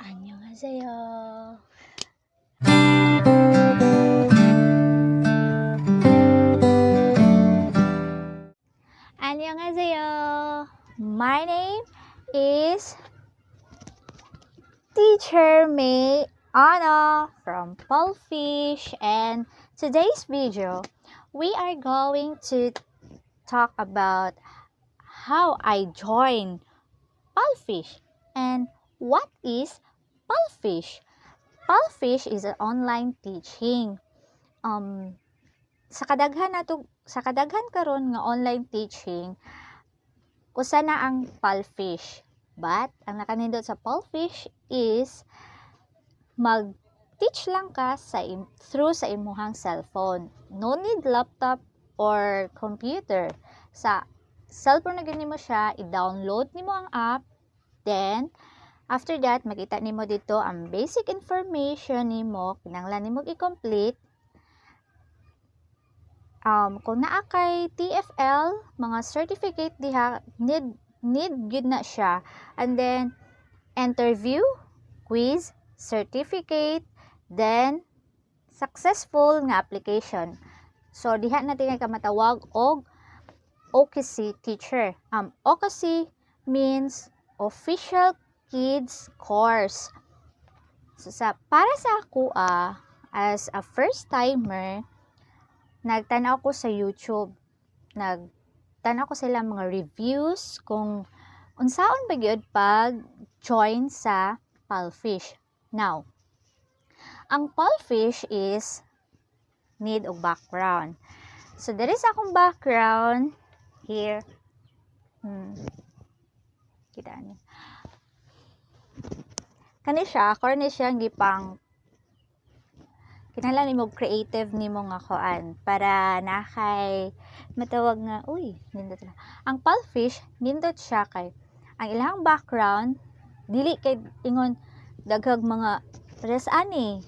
안녕하세요. 안녕하세요. My name is Teacher May Anna from Palfish, and today's video we are going to talk about how I joined Palfish and what is Palfish. Palfish is an online teaching. Sa kadaghan nato, sa kadaghan karon nga online teaching, usa na ang Palfish. But ang nakanindot sa Palfish is mag-teach lang ka through sa imuhang cellphone. No need laptop or computer. Sa cellphone na gani mo siya, i-download nimo ang app, then after that makita nimo dito ang basic information nimo, kinahanglan nimo i-complete. Kung naa kay TFL, mga certificate diha, need gyud na siya. And then interview, quiz, certificate, then successful nga application. So diha na tingay ka matawag og OKC teacher. OKC means Official Kids Course. So para sa ako as a first timer, nagtanaw ko sa YouTube. Nagtanaw ko sila mga reviews kung unsaon ba gyud pag join sa Palfish. Now, ang Palfish is need og background. So there is akong background here. Kita ni. Kani siya, ako ni siya gipang kinahanglan nimo creative nimo nga kuan para na kay matawag nga, uy, nindot na. Ang Palfish, nindot siya kay ang ilang background dili kay ingon daghag mga res ani.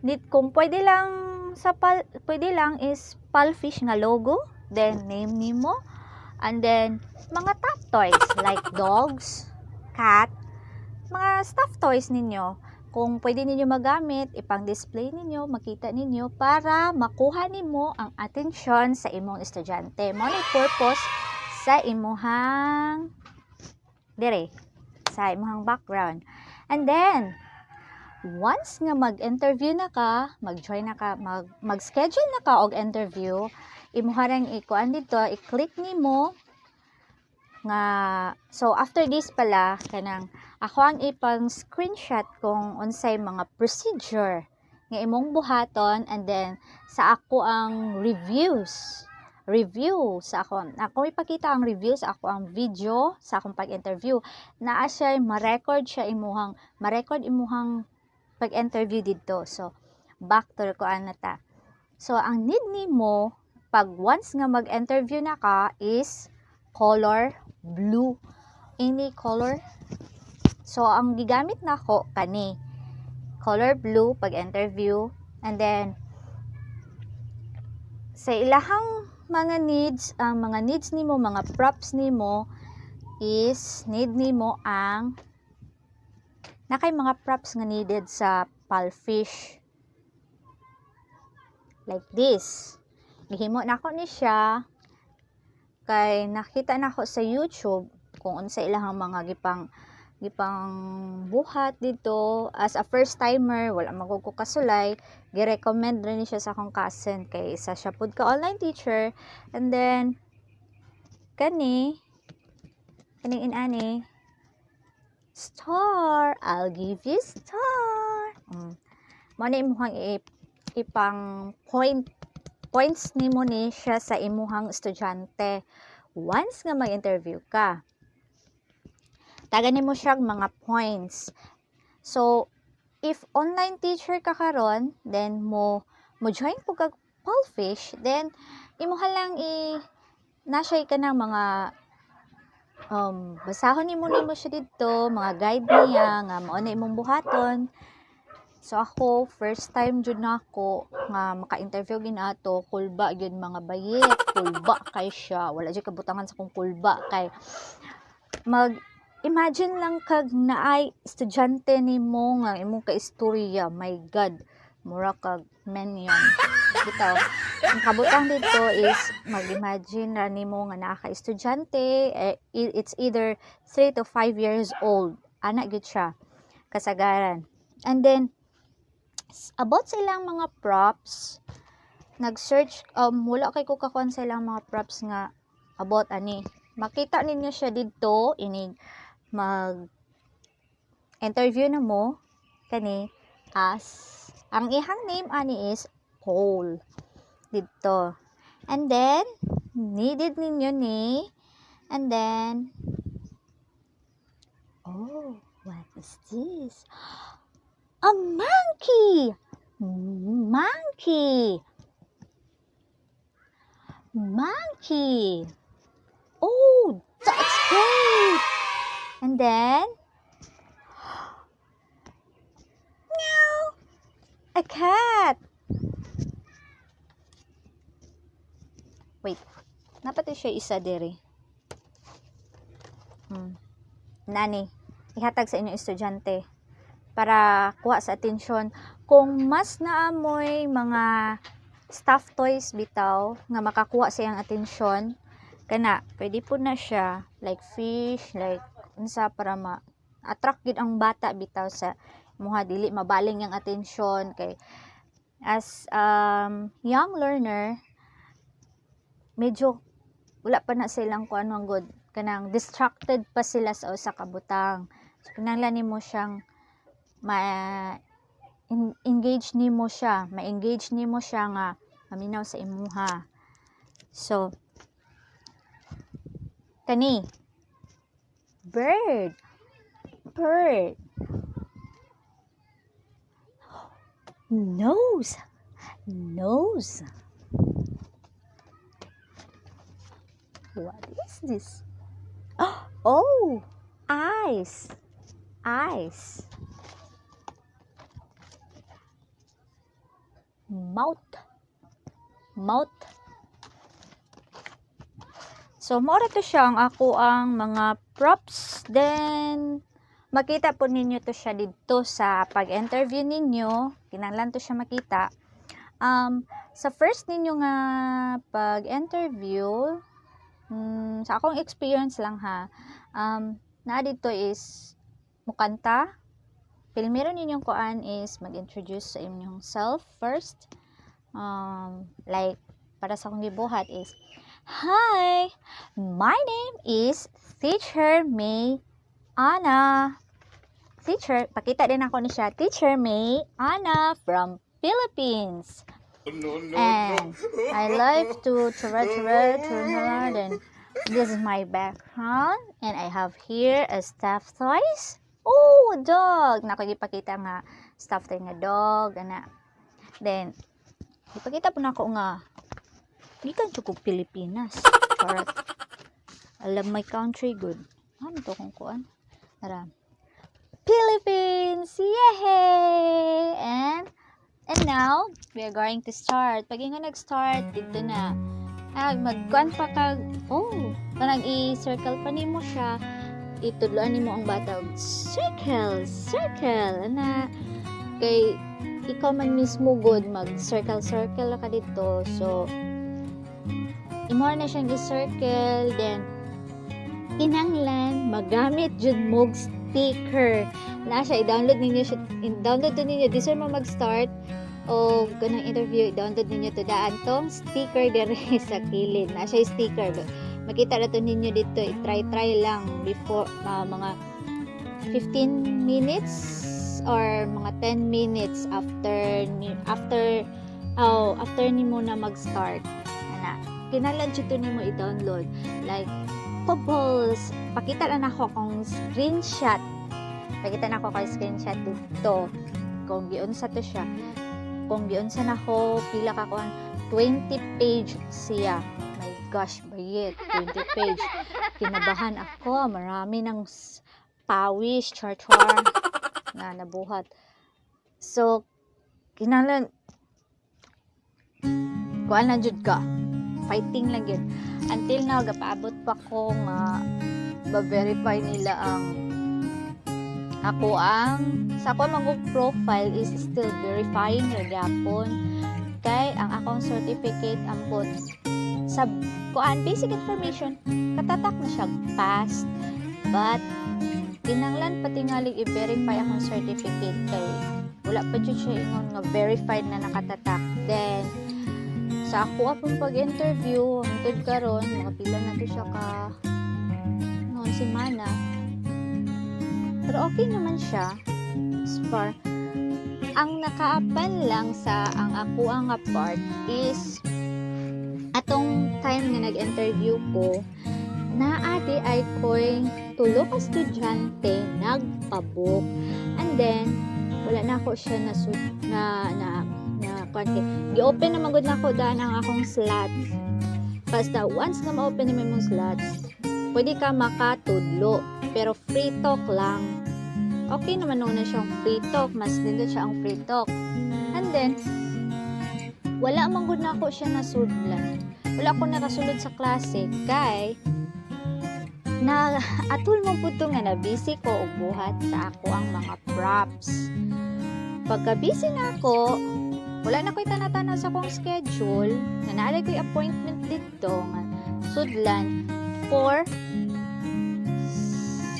Nit kung pwede lang sa pal, pwede lang is Palfish nga logo, then name nimo, and then mga top toys like dogs, cat, mga stuffed toys ninyo. Kung pwede ninyo magamit, ipang-display ninyo, makita ninyo para makuha nimo ang atensyon sa imong estudyante. Mao ni purpose sa imuhang dire, sa imuhang background. And then, once nga mag-interview na ka, mag-join na ka, mag-schedule na ka og interview, imuha rang ikuan dito, i-click nimo nga. So after this pala, kanang ako ang ipang screenshot kung unsay mga procedure nga imong buhaton, and then sa ako ang reviews review sa ako ako ipakita ang review sa ako ang video sa akong pag-interview. Naa siya ma-record siya, imuhang ma-record imuhang pag-interview didto. So back to kuan na ta. So ang need nimo pag once nga mag-interview na ka is color blue, any color. So ang gigamit nako kani color blue pag interview. And then sa ilahang mga needs, ang mga needs nimo, mga props nimo is need nimo ang nakay mga props nga needed sa Palfish like this. Gihimo nako ni siya kay nakita nako sa YouTube kung unsa ilahang mga gipang buhat dito. As a first timer, wala man ko kasulay, gi-recommend rin ni siya sa akong cousin kay isa siya pud ka online teacher. And then kani kaning inani star, I'll give you star. Mao na imuhang ipang points nimo ni siya sa imuhang estudyante once nga mag-interview ka. Taga nimo siya mga points. So if online teacher ka karon, then mo join po kag Palfish, then imuha lang i na siya ka ng mga basahon nimo nimo siya didto, mga guide niya nga mao na imong buhaton. So ako, first time jud nako nga maka-interview ginato, kulba gyud, mga bayet, kulba kay siya. Wala jud kabutangan sa akong kulba kay mag Imagine lang kag naay estudyante nimo nga imong kaistorya, my God, mura kag minion. Bitaw, ang kabutang dito is mag-imagine ra nimo nga naa ka estudyante, eh, it's either 3 to 5 years old. Ana gyud siya kasagaran. And then about sa ilang mga props, nag-search, wala kay ko kakuan sa ilang mga props nga about ani. Makita ninyo siya didto inig mag interview na mo kani, as ang ihang name ani is Paul didto. And then needed ninyo ni, and then, oh, what is this? A monkey! Monkey! Monkey! Oh, that's great! And then, meow! A cat! Wait, napatay siya isa diri. Nani, ihatag sa inyong estudyante para kuha sa atensyon. Kung mas naamoy mga stuffed toys bitaw nga makakuha sa iyang atensyon, kana pwede po na siya like fish, like unsa, para ma attract gid ang bata bitaw sa muha, dili mabaling ang atensyon, kay as young learner, medyo wala pa na silang kuan ang good, kanang distracted pa sila sa usa ka butang. So kinahanglan nimo siyang ma engage nimo siya, ma-engage nimo siya nga maminaw sa imuha. So kani bird, bird, nose, nose. What is this? Oh, eyes, eyes, mouth, mouth. So mao ra to siya ang ako ang mga props. Then makita po ninyo to siya didto sa pag-interview ninyo. Kinahanglan to siya makita. Sa first ninyo nga pag-interview, sa akong experience lang ha, naa didto is mukanta. Primero ninyong kuan is mag-introduce sa inyong self first. Like, para sa akong gibuhat is, "Hi, my name is Teacher May Ana." Teacher, pakita din ako ni siya, "Teacher May Ana from Philippines." No, no, And no. I like to travel, travel, travel, and this is my background. And I have here a stuffed toys. Oh, dog! Nako, ipakita nga stuffed toy nga dog. Ana. Then, ipakita po nako nga gikan jud kog Pilipinas. Charot. I love my country good. Ano to kung kuan? Tara. Philippines! Yay! And now, we are going to start. Pag ingon nag-start, dito na. Ah, magkuan pa kag, oh, kanang i-circle pa nimo siya. Itudloan nimo ang bata og circle, circle, ana. Kay ikaw man mismo good mag circle circle ka dito. So imo na siyang i-circle, then kinanglan magamit jud mo og sticker na siya. I-download ninyo siya, i-download to ninyo this mo mag-start o ganang interview. I-download ninyo to daan tong sticker diri sa kilid na siya. Sticker, makita na to ninyo dito. I-try try lang before mga 15 minutes or mga 10 minutes after ni after oh, after nimo na mag-start ana. Kinahanglan jud to nimo i-download like bubbles. Pakita na nako kung screenshot, pakita na ko kay screenshot dito kung giunsa to siya, kung giunsa nako pila ka kuan. 20 page siya. My gosh, bayit, 20 page. Kinabahan ako, marami ng pawis, char char na nabuhat. So kinahanglan kuan lang jud ka, fighting lang yun. Until now gapaabot pa ko nga Ba-verify nila ang ako ang sa ako mga profile is still verifying ra gyapon kay ang akong certificate ambot sa kuan, basic information, katatak na siya passed, but kinanglan patingali i-verify akong certificate kay wala pa jud siya ingon nga verified na nakatatak. Then sa ako akong pag-interview hangtod karon, mga pila na to siya ka noon semana, pero okay naman siya as far. Ang nakaapan lang sa ang ako ang nga part is atong time nga nag-interview ko, naa diay ko'y tulo ka estudyante nagpabook and then wala na ako siya na na na, na kuan kay gi-open na man gud nako daan ang akong slots. Basta once nga ma-open na imong slots, pwede ka makatudlo, pero free talk lang. Okay naman na siyang free talk, mas nindot siya ang free talk. And then wala man gud nako siya nasudlan, wala ko nakasulod sa klase kay na atul mo pud to nga na busy ko og buhat sa ako ang mga props. Pagka busy na ako, wala na ko'y tana-tanaw sa akong schedule nga naa ko'y appointment dito nga sudlan 4,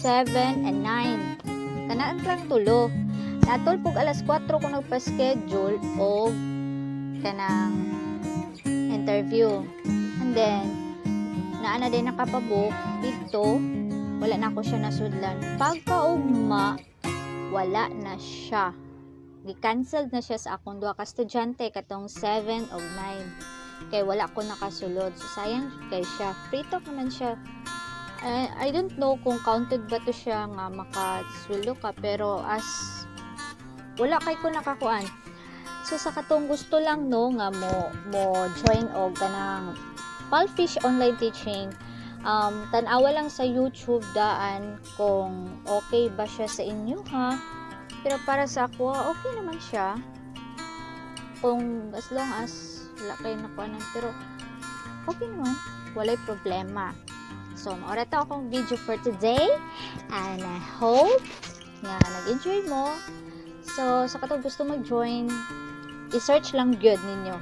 7 and 9, kanaan lang tulo. Natol pug alas 4 ko nagpa-schedule og kanang interview and then naa na din nakapabook dito, wala na ako siya nasudlan. Pagkaugma, wala na siya, gi-cancel na siya sa akong duha ka estudyante katong 7 og 9 kay wala ko nakasulod. So sayang kay siya, free talk naman siya. I don't know kung counted ba to siya nga makasweldo ka, pero as wala kay ko nakakuan. So sa katong gusto lang, no, nga mo mo join og kanang Palfish online teaching, tan-awa lang sa YouTube daan kung okay ba siya sa inyo ha. Pero para sa ako, okay naman siya kung as long as wala kayo nakuanan, pero okay naman, walay problema. So mao ra to akong video for today and I hope nga nag-enjoy mo. So sa katong gusto mag-join, i-search lang gyud ninyo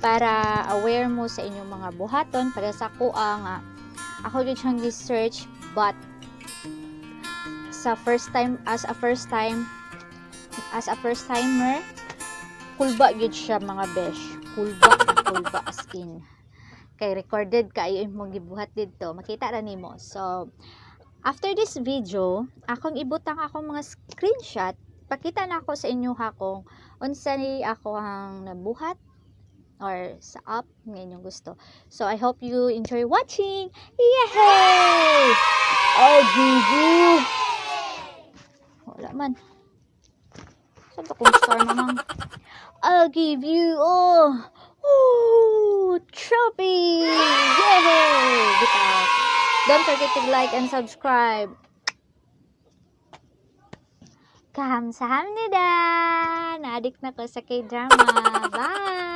para aware mo sa inyong mga buhaton. Para sa ako nga ako gyud siyang gi-search, but sa first time, as a first timer, kulba gyud siya, mga besh, kulba na kulba, as in kay recorded kaayo imong gibuhat didto, makita ra nimo. So after this video, akong ibutang akong mga screenshot, pakita na ako sa inyo ha kung unsa ni ako ang nabuhat or sa app nga inyong gusto. So I hope you enjoy watching. Yay! Oh, Gigi! Wala man. Saan to kung star mamang? I'll give you, oh, trophy! Yay! Bitaw. Don't forget to like and subscribe. Kamsahamnida! Na-addict na ko sa K-drama. Bye!